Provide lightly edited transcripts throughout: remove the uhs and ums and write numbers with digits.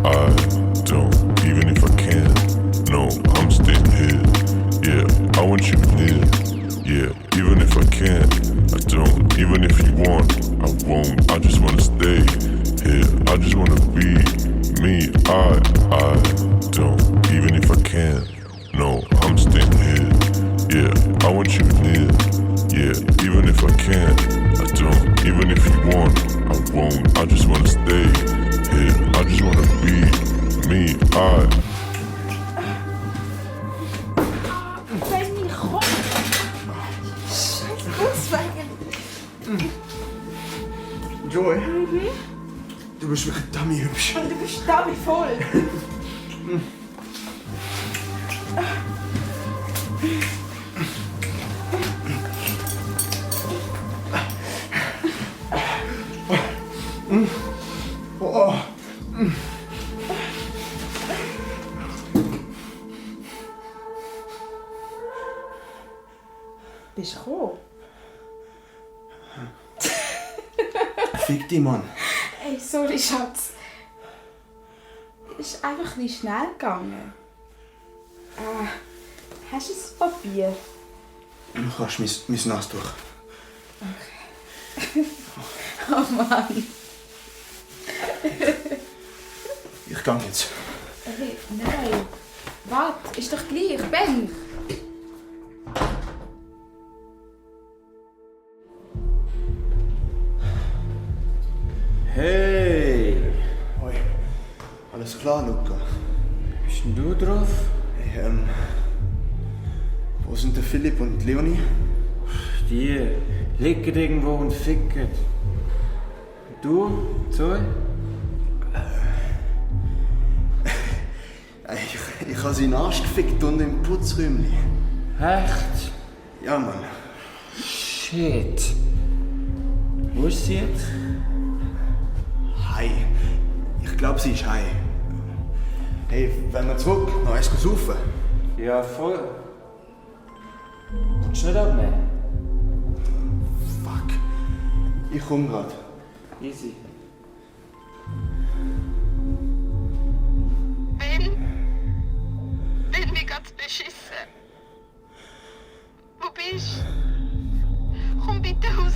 I don't. Even if I can, no, I'm staying here. Yeah, I want you near. Yeah, even if I can't, I don't. Even if you want, I won't. I just wanna stay here. I just wanna be me. I don't. Even if I can, no, I'm staying here. Yeah, I want you near. Yeah, even if I can't, I don't. Even if you want, I won't. I just wanna stay here. I just wanna be me. Benny, komm! Scheiße, Volkswagen! Joy, du bist wirklich dummy hübsch. Und du bist damit voll! Oh. Bist du gekommen? Fick dich, Mann. Ey, sorry, Schatz. Ist einfach ein bisschen schnell gegangen. Hast du ein Papier? Du kannst mein Nastuch. Okay. Oh Mann. Ich gehe jetzt. Hey, nein. Warte, ist doch gleich. Ben! Hey! Hoi. Alles klar, Luca? Bist denn du drauf? Hey, wo sind der Philipp und Leonie? Die liegen irgendwo und ficken. Du, Zoe? Ich habe seinen Arsch gefickt unten im Putzräumchen. Echt? Ja, Mann. Shit. Wo ist sie jetzt? Hi. Ich glaube, sie ist hi. Hey, wenn wir zurück, noch eins saufen? Ja, voll. Willst du nicht abnehmen? Fuck. Ich komm grad. Easy. Ben, mir geht's beschissen. Wo bist du? Komm bitte raus.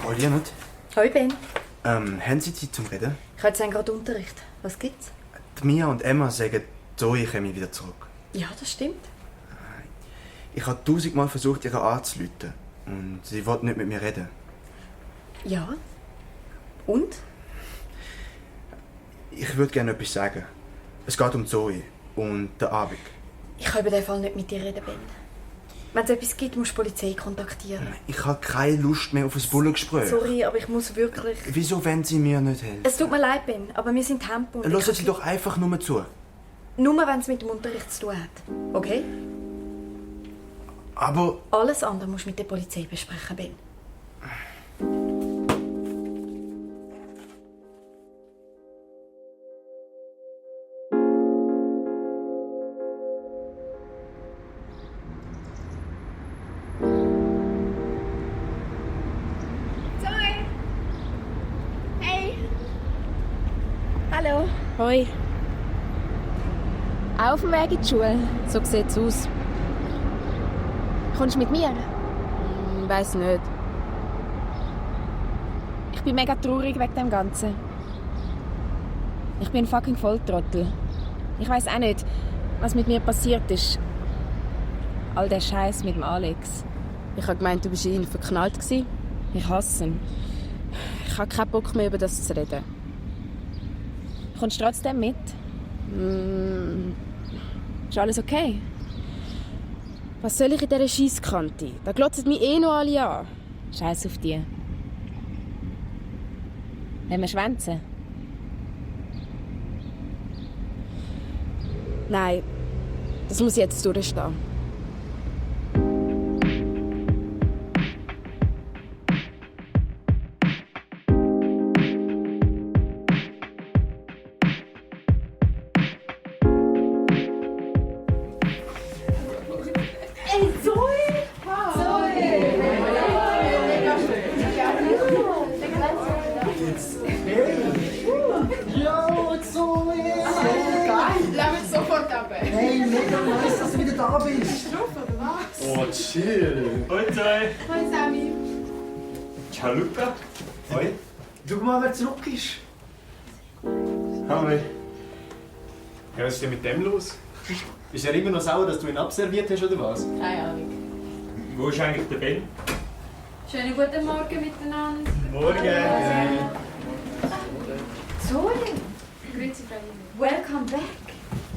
Frau Lienert, Hoi Ben. haben Sie Zeit zum Reden? Ich habe jetzt gerade Unterricht. Was gibt's? Die Mia und Emma sagen, Zoe komme wieder zurück. Ja, das stimmt. Ich habe 1000-mal versucht, ihre anzurufen. Und sie wollte nicht mit mir reden. Ja. Und? Ich würde gerne etwas sagen. Es geht um Zoe und den Abend. Ich kann über den Fall nicht mit dir reden, Ben. Wenn es etwas gibt, musst du die Polizei kontaktieren. Ich habe keine Lust mehr auf ein Bullengespräch. Sorry, aber ich muss wirklich... Wieso wollen Sie mir nicht helfen? Es tut mir leid, Ben, aber wir sind Tempo. Hören Sie doch einfach nur zu. Nur wenn es mit dem Unterricht zu tun hat. Okay? Aber... Alles andere musst du mit der Polizei besprechen, Ben. Hallo. Hoi. Auch auf dem Weg in die Schule. So sieht's aus. Kommst du mit mir? Weiß nicht. Ich bin mega traurig wegen dem Ganzen. Ich bin ein fucking Volltrottel. Ich weiß auch nicht, was mit mir passiert ist. All der Scheiß mit dem Alex. Ich habe gemeint, du bist in ihn verknallt gewesen. Ich hasse ihn. Ich habe keinen Bock mehr, über das zu reden. Kommst du trotzdem mit? Ist alles okay? Was soll ich in dieser Scheisskante? Da glotzen mich eh noch alle an. Scheiß auf die. Wollen wir schwänzen? Nein, das muss jetzt durchstehen. nice, dass du wieder da bist. Bist du drauf, oder was? Oh, chill. Hoi Zoe. Hoi Sammy. Ciao Luca. Hoi. Schau mal, wer zurück ist. Hallo. Ja, was ist denn mit dem los? Ist er immer noch sauer, dass du ihn abserviert hast, oder was? Keine Ahnung. Wo ist eigentlich der Ben? Schönen guten Morgen miteinander. Morgen. Zoe, Grüezi, Frau Lili. welcome back.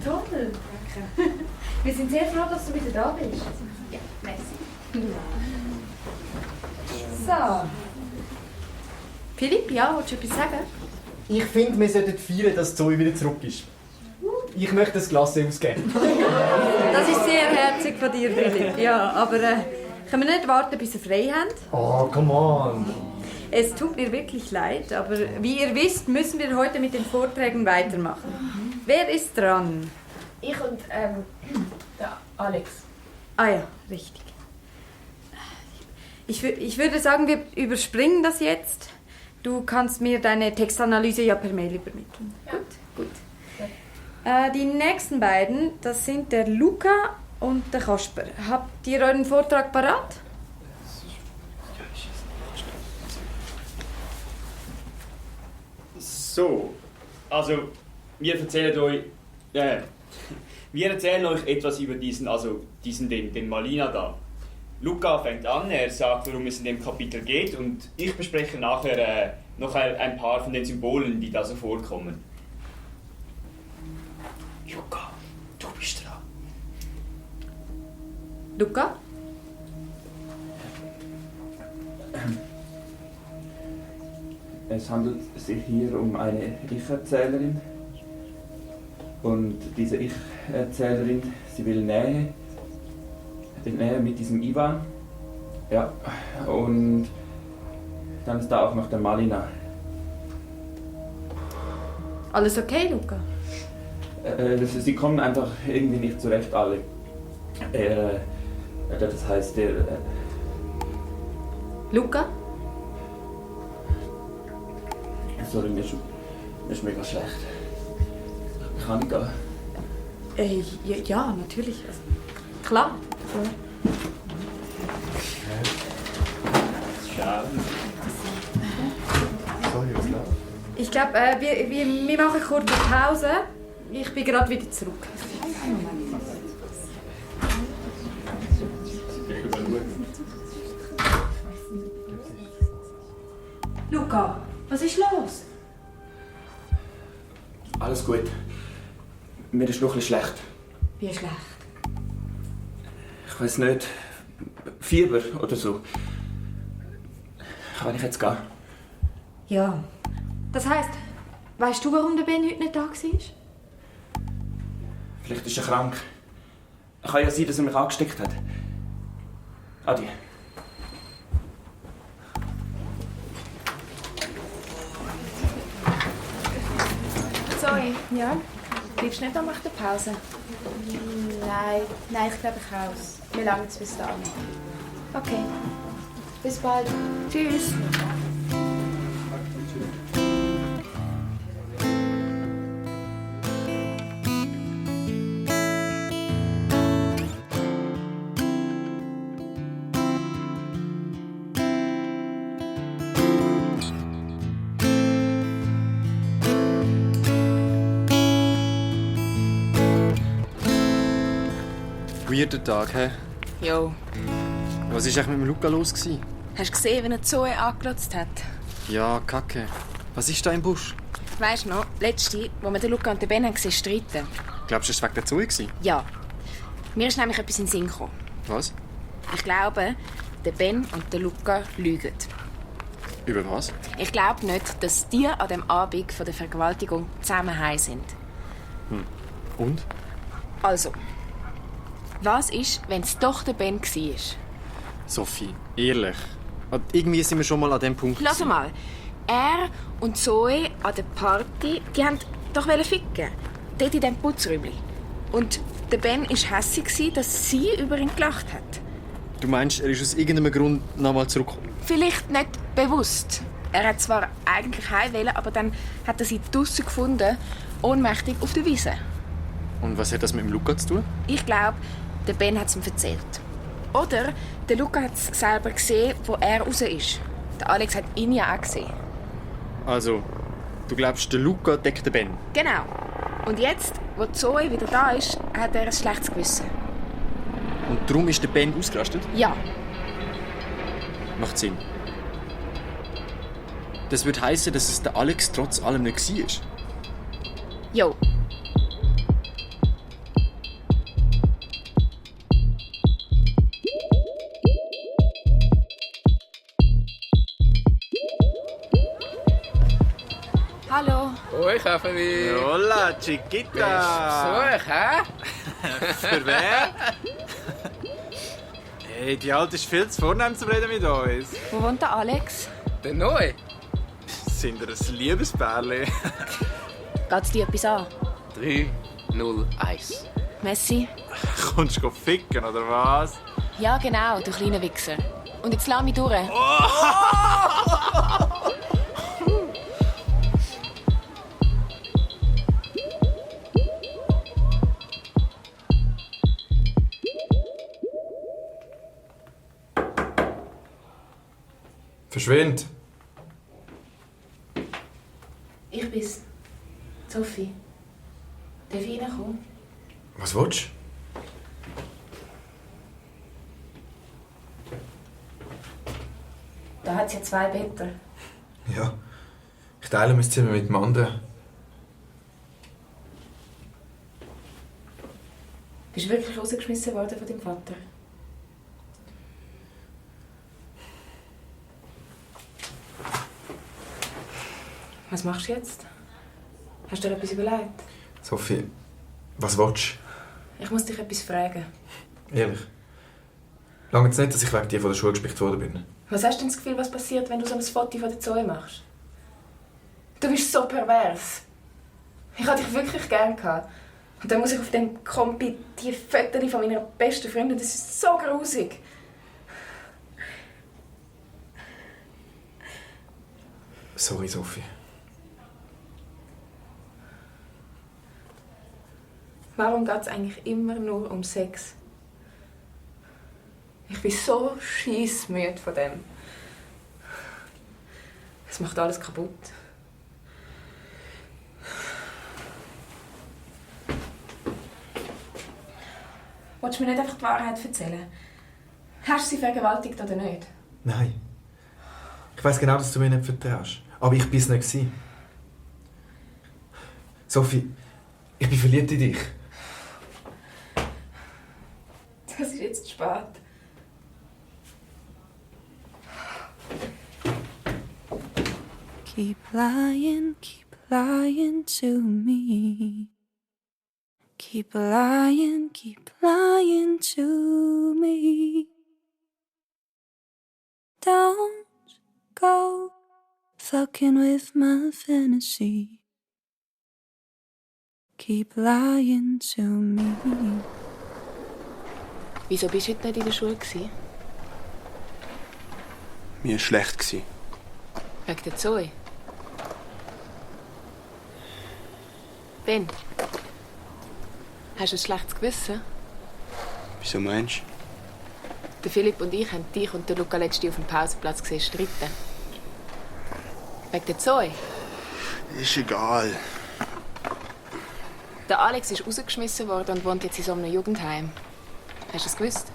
Toll. Danke. Wir sind sehr froh, dass du wieder da bist. Ja, merci. So. Philipp, ja, willst du etwas sagen? Ich finde, wir sollten feiern, dass Zoe wieder zurück ist. Ich möchte das Glas ausgeben. Das ist sehr herzig von dir, Philipp. Ja, aber können wir nicht warten, bis wir frei haben? Oh, come on. Es tut mir wirklich leid, aber wie ihr wisst, müssen wir heute mit den Vorträgen weitermachen. Wer ist dran? Ich und der Alex. Ah ja, richtig. Ich würde sagen, wir überspringen das jetzt. Du kannst mir deine Textanalyse ja per Mail übermitteln. Ja. Gut. Die nächsten beiden, das sind der Luca und der Kasper. Habt ihr euren Vortrag parat? So, also wir erzählen euch etwas über den Malina da. Luca fängt an, er sagt, worum es in dem Kapitel geht, und ich bespreche nachher noch ein paar von den Symbolen, die da so vorkommen. Luca, du bist dran. Luca? Es handelt sich hier um eine Ich-Erzählerin. Und diese Ich-Erzählerin, sie will Nähe mit diesem Ivan. Ja, und dann ist da auch noch der Malina. Alles okay, Luca? Sie kommen einfach irgendwie nicht zurecht, alle. Das heißt, Luca? Sorry, mir ist mega schlecht. Kann ich gehen? Ja, natürlich. Also, klar. Schade. Sorry, was läuft? Ich glaube, wir machen kurz eine Pause. Ich bin gerade wieder zurück. Luca, was ist los? Alles gut. Mir ist noch ein bisschen schlecht. Wie schlecht? Ich weiß nicht. Fieber oder so. Kann ich jetzt gehen? Ja. Das heisst, weißt du, warum der Ben heute nicht da war? Vielleicht ist er krank. Kann ja sein, dass er mich angesteckt hat. Adi. Zoe, ja? Bleibst du nicht noch nach der Pause? Nein, ich glaube, ich raus. Wir langen es bis dahin. Okay. Bis bald. Tschüss. Weirder Tag, hä? Jo. Was war eigentlich mit dem Luca los? Hast du gesehen, wie er Zoe angelotzt hat? Ja, Kacke. Was ist da im Busch? Weisst du noch, letzte, wo wir den Luca und den Ben gesehen streiten? Glaubst du, es war wegen der Zoe? Ja. Mir ist nämlich etwas in den Sinn gekommen. Was? Ich glaube, der Ben und der Luca lügen. Über was? Ich glaube nicht, dass die an dem Abend von der Vergewaltigung zusammen heim sind. Und? Also, was ist, wenn es doch der Ben war? Sophie, ehrlich. Irgendwie sind wir schon mal an dem Punkt. Lass mal. Er und Zoe an der Party, die wollten doch ficken. Dort in diesem Putzräumchen. Und der Ben war hässig, dass sie über ihn gelacht hat. Du meinst, er ist aus irgendeinem Grund nochmal zurückgekommen? Vielleicht nicht bewusst. Er hat zwar eigentlich heim wollen, aber dann hat er sie draussen gefunden, ohnmächtig auf der Wiese. Und was hat das mit dem Luca zu tun? Ich glaube, der Ben hat es ihm erzählt. Oder der Luca hat es selber gesehen, wo er raus ist. Der Alex hat ihn ja auch gesehen. Also, du glaubst, der Luca deckt den Ben? Genau. Und jetzt, wo Zoe wieder da ist, hat er ein schlechtes Gewissen. Und darum ist der Ben ausgerastet? Ja. Macht Sinn. Das würde heißen, dass es der Alex trotz allem nicht war. Jo. Hallo. Hoi, Kaffee. Hola, Chiquita. Besuch, hä? Für wer? Hey, die Alte ist viel zu vornehm zum Reden mit uns. Wo wohnt der Alex? Der Neu? Sind wir ein Liebespärchen? Geht's dir etwas an? 3, 0, 1. Messi? Kommst du ficken, oder was? Ja, genau, du kleiner Wichser. Und jetzt lass mich durch. Verschwind! Ich bin's. Sophie. Darf ich reinkommen? Was willst Da hat's ja 2 Betten. du? Ja. Ich teile mein Zimmer mit dem anderen. Bist du wirklich rausgeschmissen worden von deinem Vater? Was machst du jetzt? Hast du dir etwas überlegt? Sophie, was willst Ich muss dich etwas fragen. du? Ehrlich. Lange es nicht, dass ich wegen dir von der Schule gespickt worden bin. Was hast du denn das Gefühl, was passiert, wenn du so ein Foto von der Zoe machst? Du bist so pervers. Ich hatte dich wirklich gern gehabt. Und dann muss ich auf dem Kompi die Fotos von meiner besten Freundin. Das ist so grusig. Sorry, Sophie. Warum geht es eigentlich immer nur um Sex? Ich bin so scheissmüde von dem. Es macht alles kaputt. Willst du mir nicht einfach die Wahrheit erzählen? Hast du sie vergewaltigt oder nicht? Nein. Ich weiss genau, dass du mir nicht vertraust. Aber ich bin es nicht gewesen. Sophie, ich bin verliebt in dich. Das ist jetzt zu spät. Keep lying to me. Keep lying to me. Don't go fucking with my fantasy. Keep lying to me. Wieso bist du heute nicht in der Schule? Mir war schlecht. Wegen der Zoe? Ben, hast du ein schlechtes Gewissen? Wieso meinst du? Der Philipp und ich haben dich und den Luca letzte auf dem Pausenplatz gesehen streiten. Wegen der Zoe? Ist egal. Der Alex ist rausgeschmissen worden und wohnt jetzt in so einem Jugendheim. Hast du es gewusst?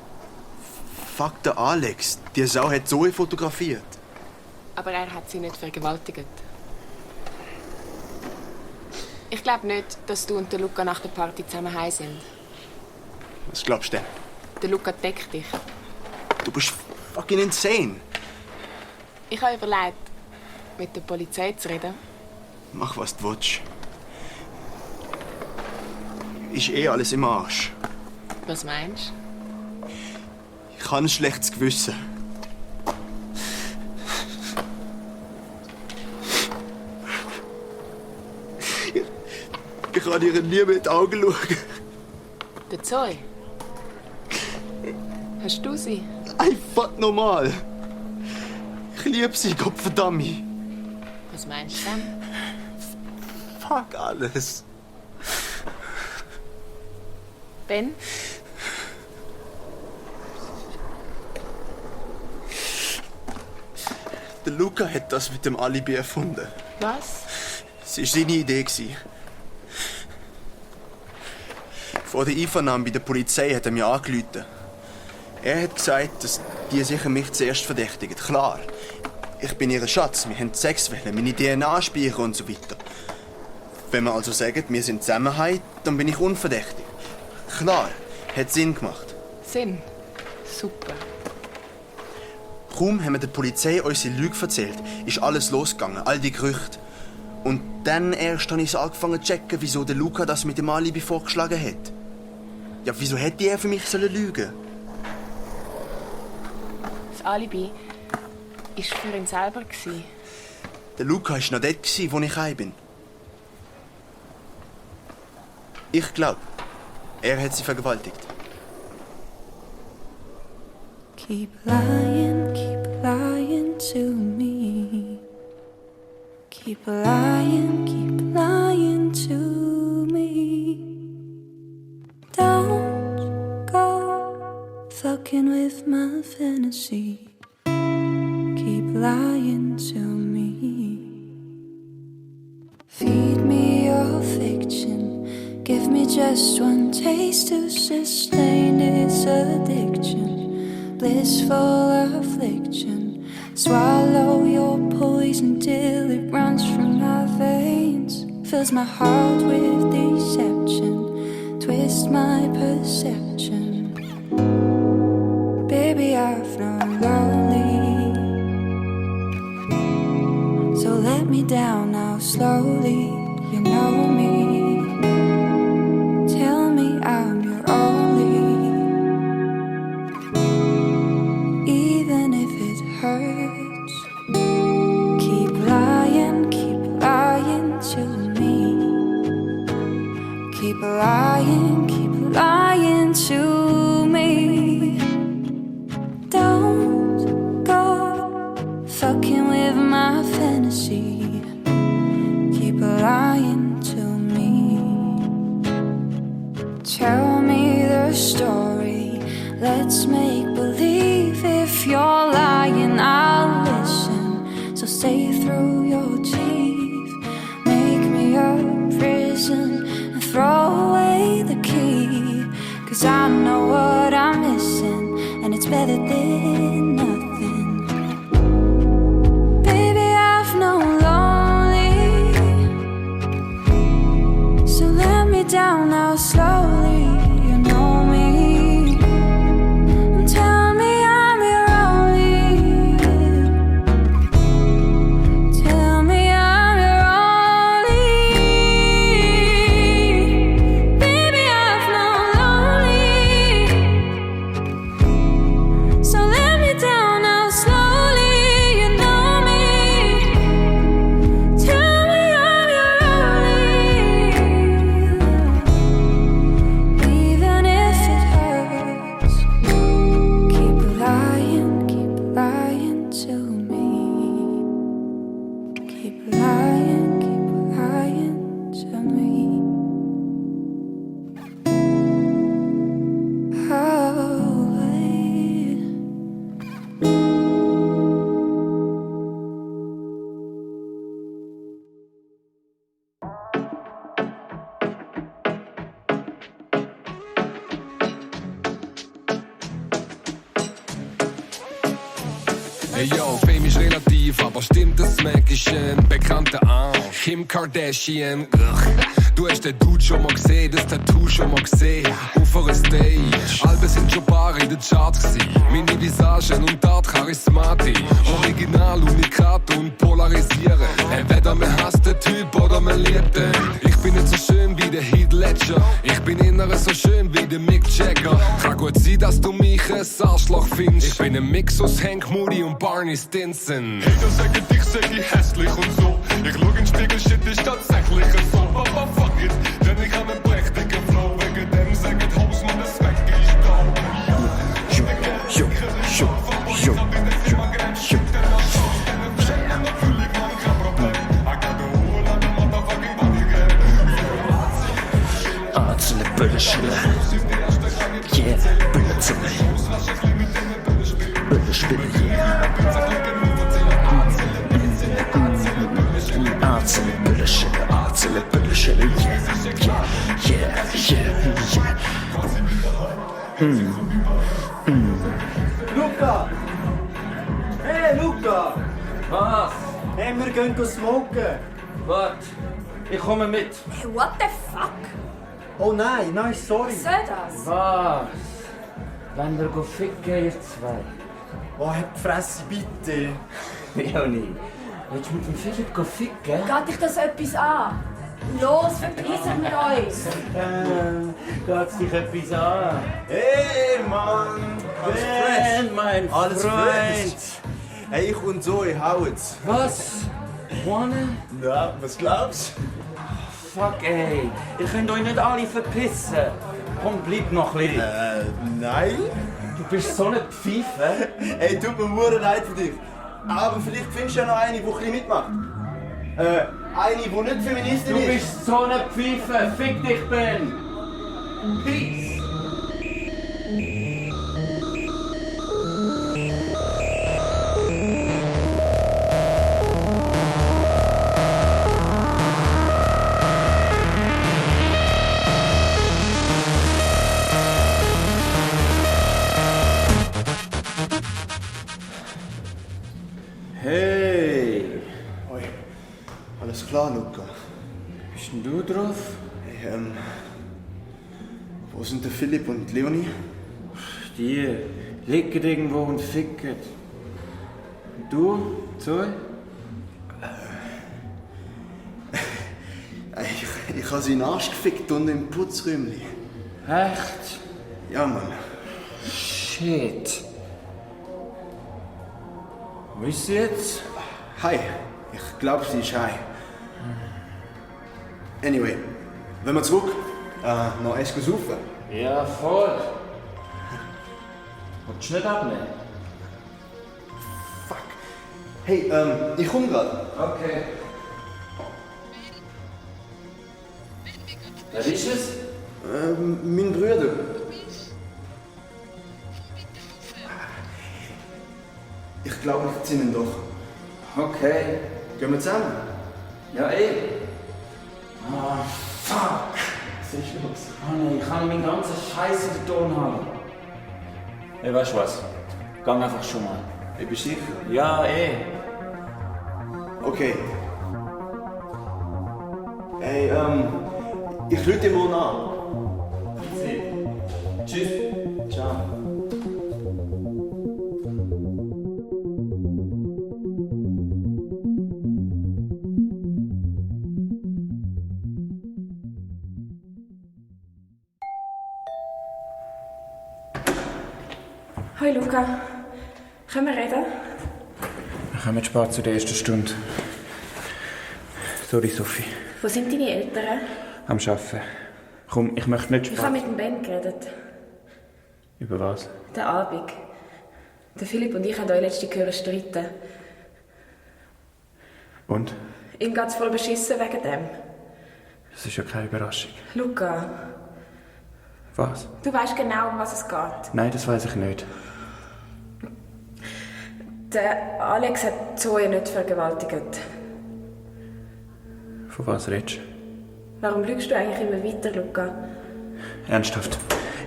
Fuck der Alex. Die Sau hat Zoe fotografiert. Aber er hat sie nicht vergewaltigt. Ich glaube nicht, dass du und der Luca nach der Party zusammen heim sind. Was glaubst du denn? Der Luca deckt dich. Du bist fucking insane. Ich habe überlegt, mit der Polizei zu reden. Mach, was du willst. Ist alles im Arsch. Was meinst du? Ich habe ein schlechtes Gewissen. Ich kann ihr nie mit den Augen schauen. Der Zoe? Hast du sie? Einfach normal. Ich liebe sie, Gottverdammt. Was meinst du denn? Fuck alles. Ben? Der Luca hat das mit dem Alibi erfunden. Was? Es war seine Idee. Vor der Einvernahme bei der Polizei hat er mir angerufen. Er hat gesagt, dass die sicher mich zuerst verdächtigen. Klar, ich bin ihr Schatz, wir haben Sex, meine DNA speichern und so weiter. Wenn wir also sagen, wir sind zusammen, dann bin ich unverdächtig. Klar, hat Sinn gemacht. Sinn? Super. Kaum haben wir der Polizei unsere Lüge erzählt, ist alles losgegangen, all die Gerüchte. Und dann erst habe ich angefangen zu checken, wieso der Luca das mit dem Alibi vorgeschlagen hat. Ja, wieso hätte er für mich lügen sollen? Das Alibi war für ihn selber. Der Luca war noch dort, wo ich heim bin. Ich glaube, er hat sie vergewaltigt. Keep lying to me. Keep lying to me. Don't go fucking with my fantasy. Keep lying to me. Feed me your fiction. Give me just one taste to sustain its addiction. Blissful affliction. Swallow your poison till it runs from my veins. Fills my heart with deception. Twist my perception. Baby, I've known lonely. So let me down now slowly. You know me. Tell me I'm your only. Even if it hurts. Keep lying to me. Keep lying to me. Don't go fucking with my fantasy. Keep lying to me. Tell me the story. Let's make believe. If you're lying, I'll listen. So say through your teeth. Make me a prison and throw away the key. 'Cause I know what I'm missing, and it's better than nothing. Baby, I've known lonely. So let me down now slowly. You know me. And tell me I'm your only. Tell me I'm your only. Baby, I've known lonely. So let me down now slowly. You know me. Tell me I'm your only. Even if it hurts. Keep lying to me. Keep lying to me. Oh, Hey yo, Fame ist relativ, aber stimmt das Smack ist ein bekannter Arsch. Kim Kardashian, du hast den Dude schon mal gesehen, das Tattoo schon mal gesehen. Auf einer Stage, Alben sind schon Paare in den Charts gewesen. Meine Visagen und Art charismatisch. Original, Unikat und polarisieren. Entweder man hasst den Typ oder man liebt ihn. Ich bin nicht so schön wie der Heath Ledger. Ich bin innerlich so schön wie der Mick Jagger. Kann gut sein, dass du mich ein Arschloch findest. Ich bin ein Mix aus Hank Moody und Barney Stinson. Hater sagen, ich sag ich hässlich und so. Ich schau in den Spiegel, shit ist tatsächlich so. Aber fuck it, denn ich hab einen prächtigen Flow. Wegen dem sagen Hausmann, das Weg ist da. Ansele Bölleschule. Hey, wir gehen smoken. Warte, ich komme mit. Hey, what the fuck? Oh nein, sorry. Was soll das? Was? Wenn ihr ficken, ihr zwei? Oh, hab die Fresse, bitte. Leonie, willst du mit dem Philipp ficken? Geht dich das etwas an? Los, verpissen wir uns! Geht's dich etwas an? Hey, Mann! Ben, mein Alles Freund! fresh. Hey, ich und Zoe, hauen's. Was? Wanne? Ja, was glaubst du? Fuck, ey. Ihr könnt euch nicht alle verpissen. Komm, bleib noch ein bisschen. Nein. Du bist so eine Pfeife. Hey, tut mir verdammt leid für dich. Aber vielleicht findest du ja noch eine, die ein bisschen mitmacht. Eine, die nicht Feministin ist. Du bist so eine Pfeife. Fick dich, Ben. Peace. Hey! Oi. Alles klar, Luca? Bist denn du drauf? Hey, wo sind der Philipp und Leonie? Die liegen irgendwo und ficken. Und du, Zoe? Ich habe sie in den Arsch gefickt und im Putzräumchen. Echt? Ja, Mann. Shit. Wo ist sie jetzt? Hi. Ich glaube, sie ist hi. Anyway, wenn wir zurück, noch eins saufen. Ja, voll. Willst du nicht abnehmen? Fuck. Hey, ich komme gerade. Okay. Wer ist es? Mein Bruder. Ich glaube, ich ziehe ihn doch. Okay. Gehen wir zusammen? Ja, Ah, fuck. Was ist los? Oh nein, ich kann meinen ganzen Scheiß in der Turnhalle. Hey, weißt du was? Geh einfach schon mal. Ich bin sicher? Ja, Okay. Hey, ich rufe dir morgen an. Tschüss. Ciao. Hoi Luca, können wir reden? Wir kommen spät zu der ersten Stunde. Sorry, Sophie. Wo sind deine Eltern? Am Arbeiten. Komm, ich möchte nicht Ich spät. habe mit dem Ben geredet. Über was? Der Abend. Der Philipp und ich haben euch letzte Gehöre streiten. Und? Ihm geht's voll beschissen wegen dem. Das ist ja keine Überraschung. Luca, Was? du weißt genau, um was es geht. Nein, das weiß ich nicht. Der Alex hat Zoe nicht vergewaltigt. Von was redest du? Warum lügst du eigentlich immer weiter, Luca? Ernsthaft.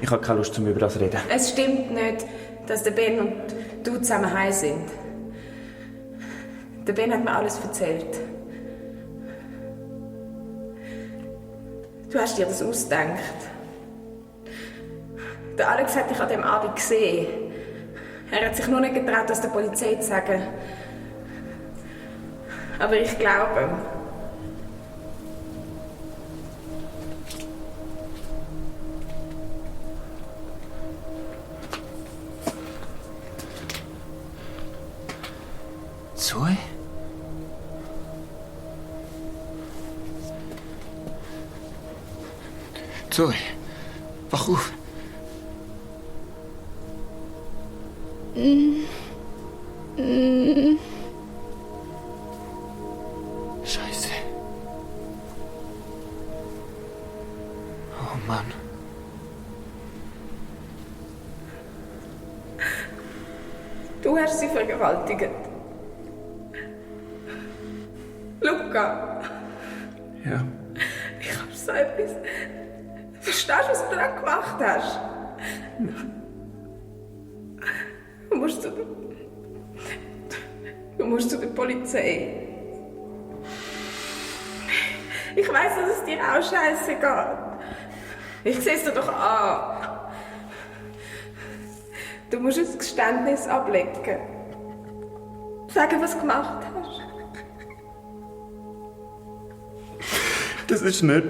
Ich habe keine Lust, über das zu reden. Es stimmt nicht, dass der Ben und du zusammen heim sind. Der Ben hat mir alles erzählt. Du hast dir das ausgedacht. Der Alex hat dich an dem Abend gesehen. Er hat sich nur nicht getraut, das der Polizei zu sagen. Aber ich glaube ihm. Zoe? Zoe, wach auf. Scheiße. Oh Mann. Du hast sie vergewaltigt. Luca, Ja. ich hab so etwas. Verstehst du, was du da gemacht hast? Du musst zu der Polizei. Ich weiß, dass es dir auch scheiße geht. Ich sehe es dir doch an. Du musst ein Geständnis ablegen. Sagen, was du gemacht hast. Das ist nicht...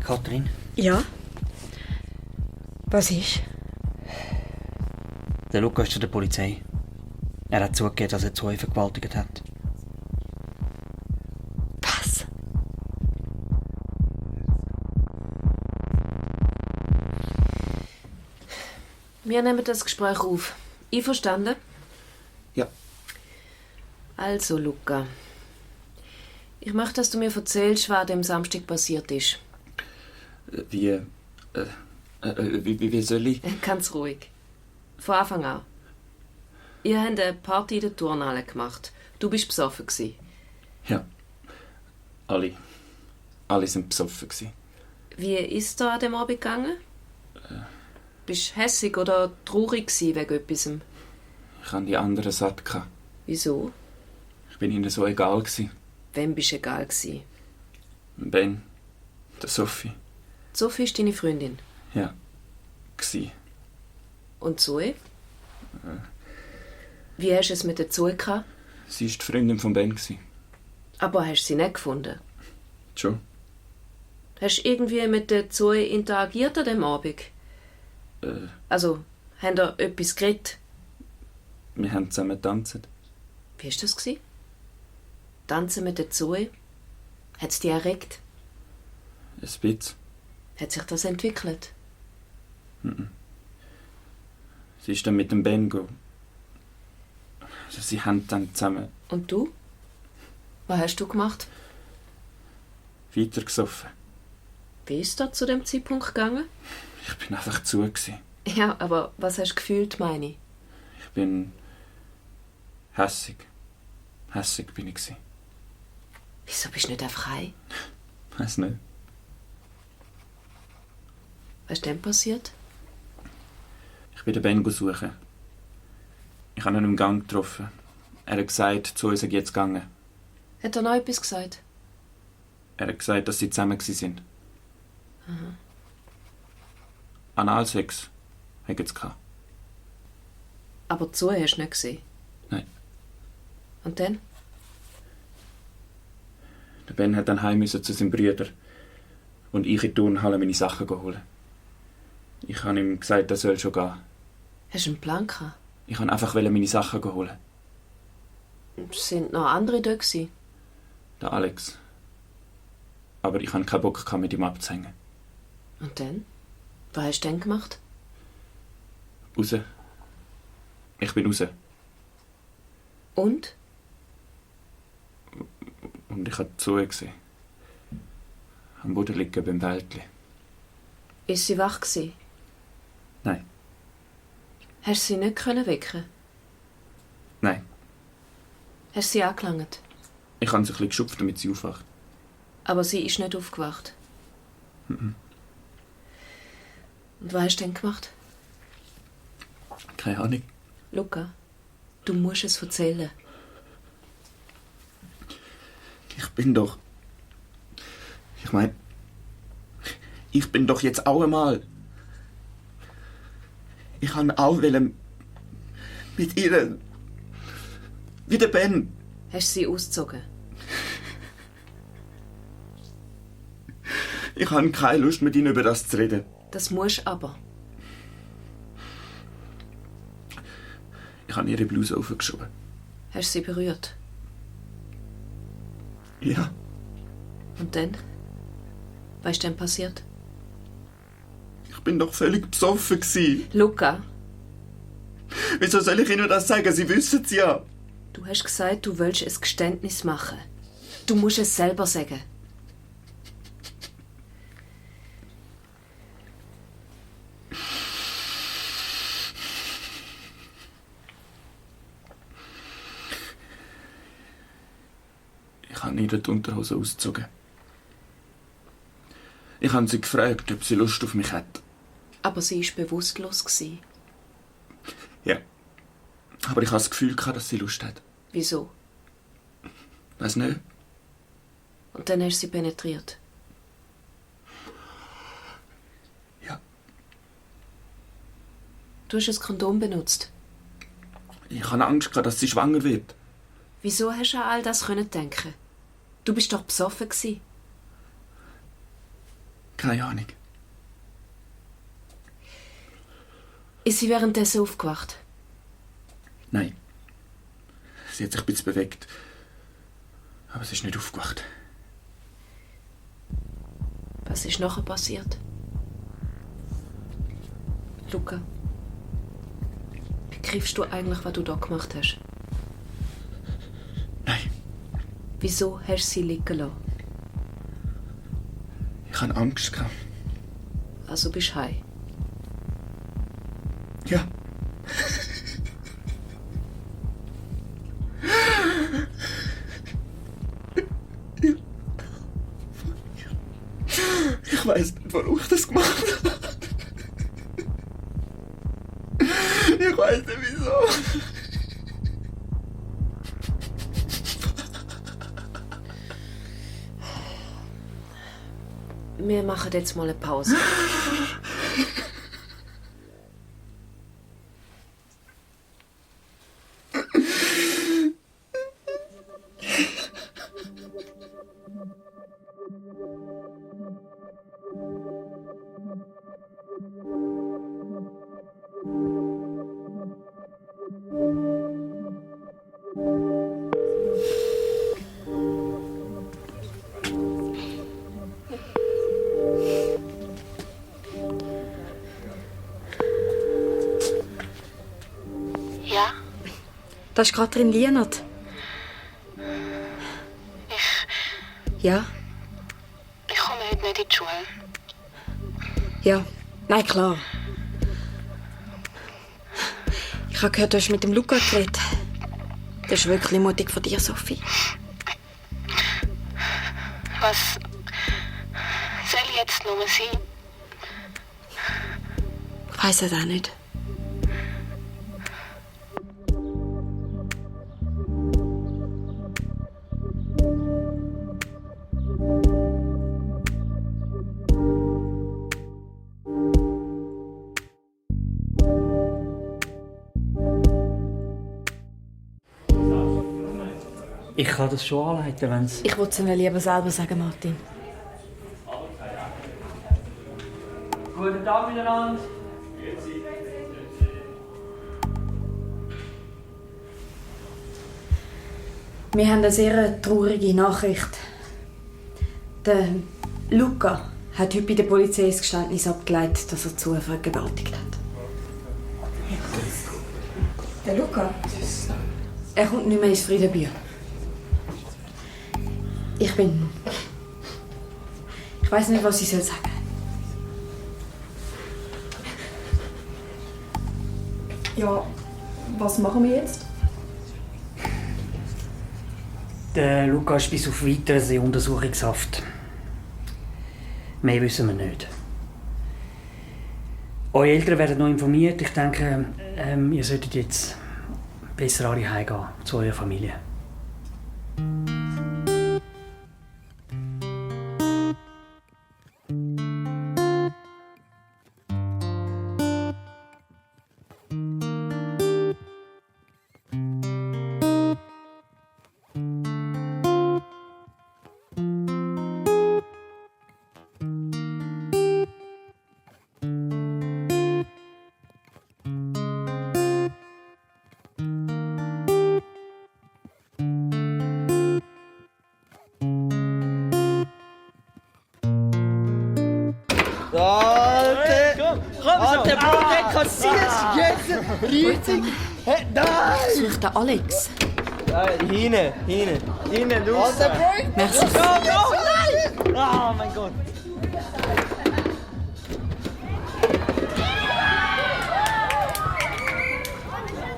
Katrin? Ja? Was ist? Der Luca ist zu der Polizei. Er hat zugegeben, dass er Zoe vergewaltigt hat. Was? Wir nehmen das Gespräch auf. Einverstanden? Ja. Also, Luca. Ich möchte, dass du mir erzählst, was am Samstag passiert ist. Wie soll ich? Ganz ruhig. Von Anfang an. Ihr habt eine Party in der Turnhalle gemacht. Du bist besoffen gewesen. Ja. Alle sind besoffen gewesen. Wie ist da an dem Abend gegangen? Bist du hässig oder traurig gewesen wegen etwas? Ich hatte die anderen satt. Wieso? Ich bin ihnen so egal gewesen. Wem bist du egal gewesen? Ben, der Sophie. Sophie ist deine Freundin. Ja. Gsi. Und Zoe? Wie hast du es mit der Zoe gehabt? Sie war die Freundin von Ben. Aber hast du sie nicht gefunden? Schon. Hast du irgendwie mit der Zoe interagiert an dem Abend? Also, habt ihr etwas geredet? Wir haben zusammen getanzt. Wie war das? Tanzen mit der Zoe? Hat es dich erregt? Ein bisschen. Hat sich das entwickelt? Sie ist dann mit dem Ben gegangen. Also sie haben dann zusammen Und du? Was hast du gemacht? weiter gesoffen. Wie ist das zu dem Zeitpunkt gegangen? Ich bin einfach zu gewesen. Ja, aber was hast du gefühlt, meine ich? Ich bin hässig. Hässig bin ich gewesen. Wieso bist du nicht einfach heim? Weiss nicht. Was ist denn passiert? Ich bin den Ben suchen. Ich habe ihn im Gang getroffen. Er hat gesagt, zu uns sei jetzt gegangen. Hat er noch etwas gesagt? Er hat gesagt, dass sie zusammen waren. Aha. Analsex haben sie gehabt. Aber Zoe hast du nicht gesehen? Nein. Und dann? Der Ben hat dann heim müssen zu seinem Bruder und ich in die Turnhalle meine Sachen holen. Ich habe ihm gesagt, er soll schon gehen. Hast du einen Plan gehabt? Ich wollte einfach meine Sachen holen. Sind noch andere da gewesen? Der Alex. Aber ich hatte keinen Bock, mit ihm abzuhängen. Und dann? Was hast du denn gemacht? Raus. Ich bin raus. Und? Und ich habe Zoe gesehen. Am Boden liegen beim Wäldli. Ist sie wach gewesen? Nein. Hast du sie nicht wecken? Nein. Hast du sie angelangt? Ich habe sie ein bisschen geschupft, damit sie aufwacht. Aber sie ist nicht aufgewacht. Mhm. Und was hast du denn gemacht? Keine Ahnung. Luca, du musst es erzählen. Ich bin doch... Ich meine... Ich bin doch jetzt auch einmal... Ich wollte auch mit ihr... Wie der Ben. Hast du sie ausgezogen? Ich habe keine Lust, mit ihnen über das zu reden. Das musst aber. Ich habe ihre Bluse aufgeschoben. Hast du sie berührt? Ja. Und dann? Was ist denn passiert? Ich bin doch völlig besoffen gewesen. Luca. Wieso soll ich ihnen das sagen? Sie wissen es ja. Du hast gesagt, du willst ein Geständnis machen. Du musst es selber sagen. Ich habe ihr die Unterhose ausgezogen. Ich habe sie gefragt, ob sie Lust auf mich hat. Aber sie war bewusstlos. Ja. Aber ich habe das Gefühl, dass sie Lust hat. Wieso? Weiß nicht. Und dann hast du sie penetriert? Ja. Du hast ein Kondom benutzt? Ich hatte Angst, dass sie schwanger wird. Wieso hast du an all das denken? Du bist doch besoffen gewesen. Keine Ahnung. Ist sie währenddessen aufgewacht? Nein. Sie hat sich ein bisschen bewegt. Aber sie ist nicht aufgewacht. Was ist nachher passiert? Luca, begreifst du eigentlich, was du da gemacht hast? Nein. Wieso hast du sie liegen lassen? Ich hatte Angst. Also bist du heim? Ja. Ich weiß nicht, warum ich das gemacht habe. Ich weiß nicht, wieso. Wir machen jetzt mal eine Pause. Ja? Das ist Katrin Lienert. Ja? Ich komme heute nicht in die Schule. Ja. Nein, klar. Ich habe gehört, du hast mit dem Luca geredet. Das ist wirklich mutig von dir, Sophie. Was soll jetzt nur sein? Ich weiss es auch nicht. Ich kann das schon anleiten, wenn es... Ich wollte es Ihnen lieber selber sagen, Martin. Guten Tag miteinander. Wir haben eine sehr traurige Nachricht. Der Luca hat heute bei der Polizei das Geständnis abgelegt, dass er zu vergewaltigt hat. Der Luca? Er kommt nicht mehr ins Friedenbier. Ich weiß nicht, was ich sagen soll. Ja, was machen wir jetzt? Der Luca ist bis auf Weiteres in Untersuchungshaft. Mehr wissen wir nicht. Eure Eltern werden noch informiert. Ich denke, ihr solltet jetzt besser alle heimgehen zu eurer Familie. Alter, Bro, der kassierst jetzt richtig. Nein! Such den Alex. Hinten, du. Merci. Go! Oh mein Gott.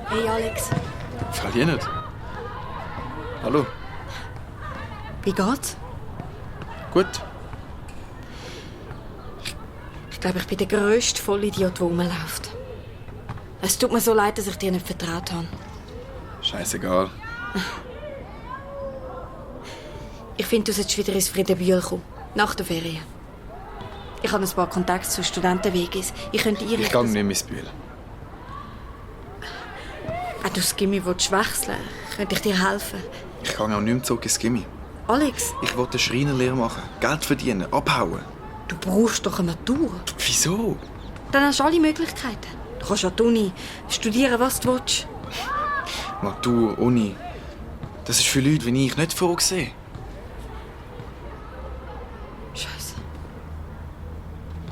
Hey Alex, Verlier nicht. Hallo. wie geht's? Gut. Ich glaube, ich bin der grösste Vollidiot, der rumläuft. Es tut mir so leid, dass ich dir nicht vertraut habe. Scheißegal. Ich finde, du solltest wieder ins Friedenbühl kommen. Nach der Ferien. Ich habe ein paar Kontakte zu Studentenwegis. Ich könnte ihr... Ich gehe nicht ins Bühl. Auch du das Gimmi willst wechseln, könnte ich dir helfen. Ich gehe auch nicht mehr zurück ins Gimmi. Alex, Ich will eine Schreinerlehre machen. Geld verdienen. Abhauen. du brauchst doch eine Matur. Wieso? Dann hast du alle Möglichkeiten. Du kannst an die Uni studieren, was du willst. Matur, Uni. Das ist für Leute wie ich nicht vorgesehen. Scheiße.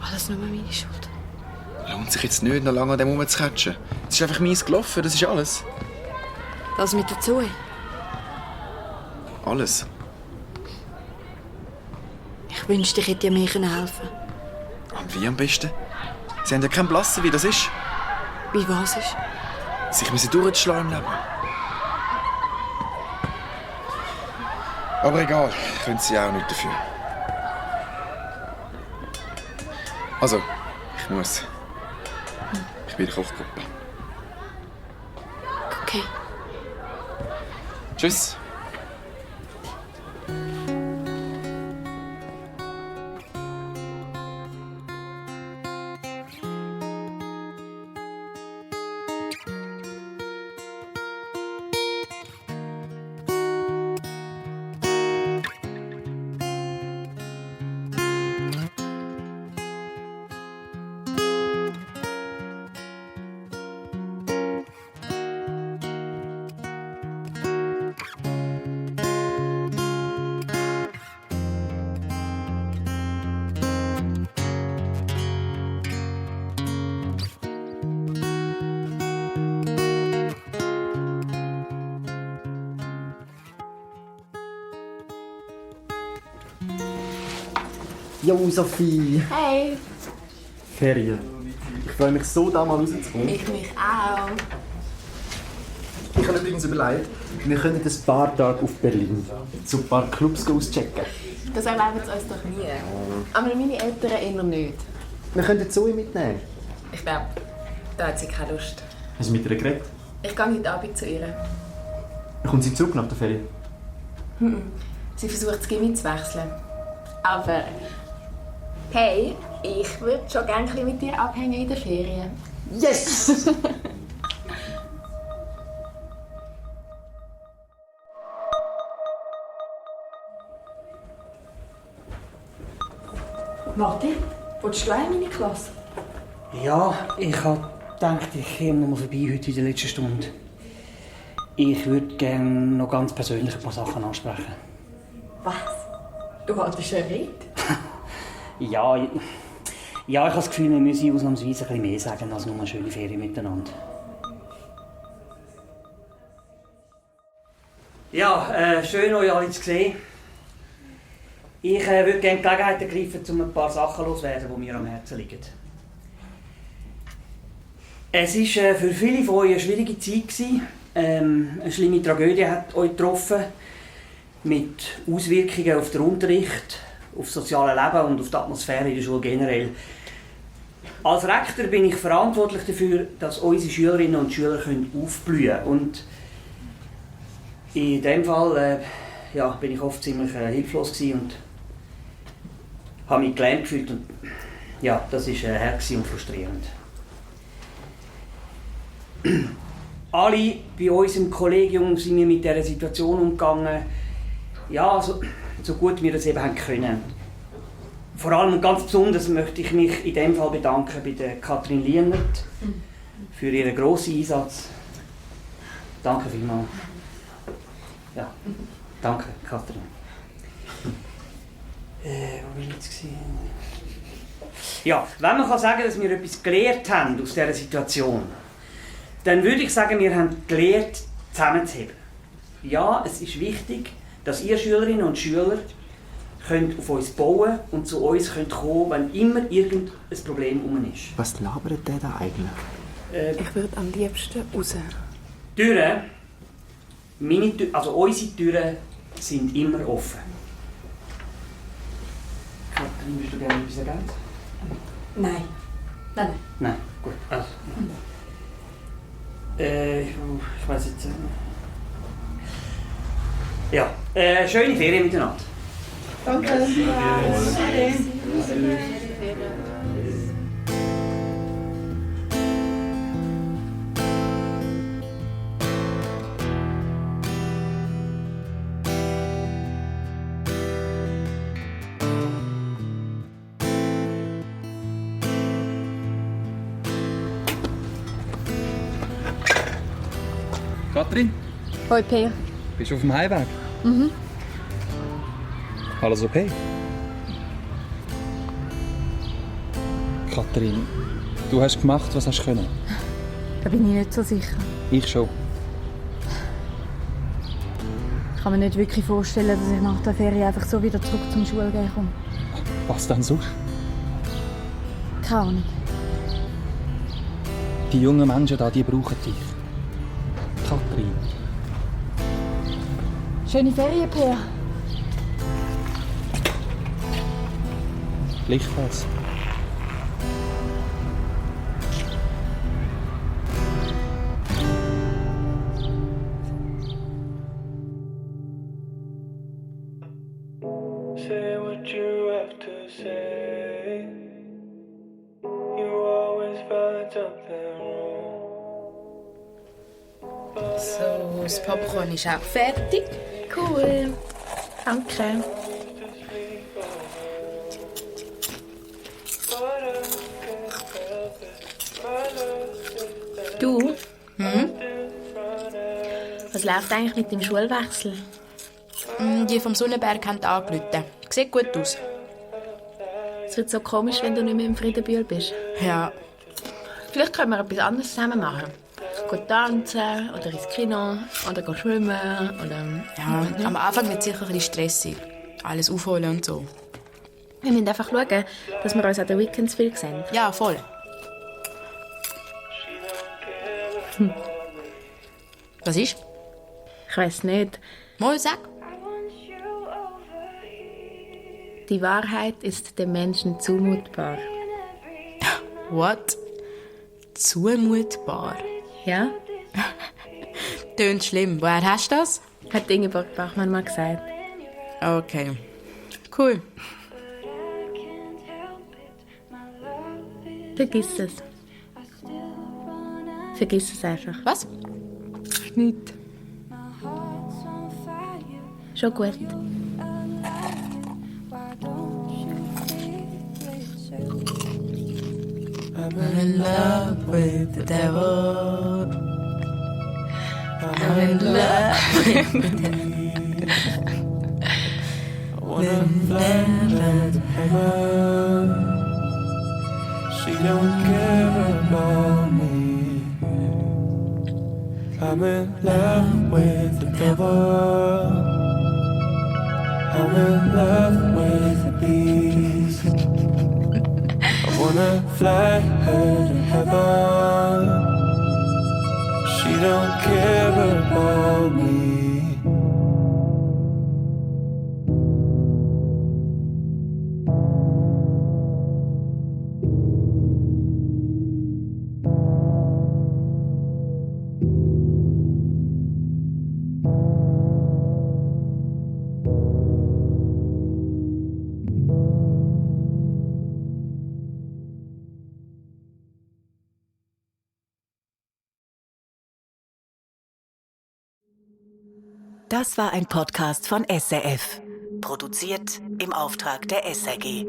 Alles nur meine Schuld. Lohnt sich jetzt nicht, noch lange an dem rumzukatschen. Es ist einfach mies gelaufen, das ist alles. Das mit der Zoe. Alles. Ich wünschte, ich hätte dir mehr helfen können. Und wie am besten? Sie haben ja keinen Blassen, wie das ist. Wie was ist? Sich müssen durchschlagen im Leben. Aber egal, können sie auch nicht dafür. Also, ich muss. Ich bin in der Kochgruppe. Okay. Tschüss. Jo, Sophie. Hey. Ferien. Ich freue mich so, da mal rauszukommen. Ich mich auch. Ich habe übrigens überlegt, wir können ein paar Tage auf Berlin zu ein paar Clubs auschecken. Das erlauben sie uns doch nie. Aber meine Eltern eher nicht. Wir können Zoe mitnehmen. Ich glaube, da hat sie keine Lust. Hast du mit ihr geredet? Ich gehe heute Abend zu ihr. Kommt sie zurück nach der Ferien? Sie versucht, das Gimmi zu wechseln. Aber hey, ich würde schon gerne ein bisschen mit dir abhängen in der Ferien. Yes! Martin, willst du in meine Klasse? Ja, ich habe gedacht, ich komme noch mal vorbei heute in der letzten Stunde. Ich würde gerne noch ganz persönlich ein paar Sachen ansprechen. Was? Du haltest eine Rede? Ja, ich habe das Gefühl, wir müssen ausnahmsweise ein bisschen mehr sagen als nur eine schöne Ferien miteinander. Ja, schön, euch alle zu sehen. Ich würde gerne die Gelegenheit ergreifen, um ein paar Sachen loszuwerden, die mir am Herzen liegen. Es war für viele von euch eine schwierige Zeit. Eine schlimme Tragödie hat euch getroffen, mit Auswirkungen auf den Unterricht, auf das soziale Leben und auf die Atmosphäre in der Schule generell. Als Rektor bin ich verantwortlich dafür, dass unsere Schülerinnen und Schüler aufblühen können. Und in diesem Fall bin ich oft ziemlich hilflos und habe mich gelähmt gefühlt. Und, ja, das war hart und frustrierend. Alle bei uns im Kollegium sind wir mit dieser Situation umgegangen, ja, so gut wir das eben haben können. Vor allem und ganz besonders möchte ich mich in diesem Fall bedanken bei der Katrin Lienert für ihren grossen Einsatz. Danke vielmals. Ja, danke, Katrin. Wo war ich jetzt? Ja, wenn man sagen kann, dass wir etwas gelernt haben aus dieser Situation, dann würde ich sagen, wir haben gelernt, zusammenzuheben. Ja, es ist wichtig, dass ihr Schülerinnen und Schüler könnt auf uns bauen und zu uns könnt kommen, wenn immer irgendein Problem ist. Was labert der da eigentlich? Ich würde am liebsten raus. Türen, unsere Türen sind immer offen. Katrin, würdest du gerne etwas ergänzen? Nein. Nein. Nein, gut. Also. Ich weiß jetzt. Ja, schöne Ferien miteinander. Danke. Katrin, Hoi, Peer. bist du auf dem Heimweg? Mhm. Alles okay? Katrin, du hast gemacht, was hast du können. Da bin ich nicht so sicher. Ich schon. Ich kann mir nicht wirklich vorstellen, dass ich nach der Ferie einfach so wieder zurück zum Schulgehen komme. Was denn sonst? Keine Ahnung. Die jungen Menschen da, die brauchen dich. Katrin. Schöne Ferien, Peer. Gleichfalls. Say what you have to say. You always find something wrong. So, das Popcorn ist auch fertig. Cool. Danke. Du? Was läuft eigentlich mit dem Schulwechsel? Die vom Sonnenberg haben angerufen. Sieht gut aus. Es wird so komisch, wenn du nicht mehr im Friedenbühl bist. Ja. Vielleicht können wir etwas anderes zusammen machen. Gehen tanzen oder ins Kino oder gehen schwimmen oder... Ja, am Anfang wird es sicher ein bisschen stressig. Alles aufholen und so. Wir müssen einfach schauen, dass wir uns an den Weekends viel sehen. Ja, voll. Was ist? Ich weiss nicht. Mal sag. Die Wahrheit ist dem Menschen zumutbar. What? Zumutbar? Ja? Tönt schlimm. Woher hast du das? Hat Ingeborg Bachmann mal gesagt. Okay. Cool. Vergiss es. Vergiss es einfach. Was? Nicht. Schon gut. I'm in love with the devil. I'm in love with the devil. I wanna fly to heaven. She don't care about me. I'm in love with the devil. I'm in love with the beast. I wanna fly her to heaven. She don't care about me. Das war ein Podcast von SRF. Produziert im Auftrag der SRG.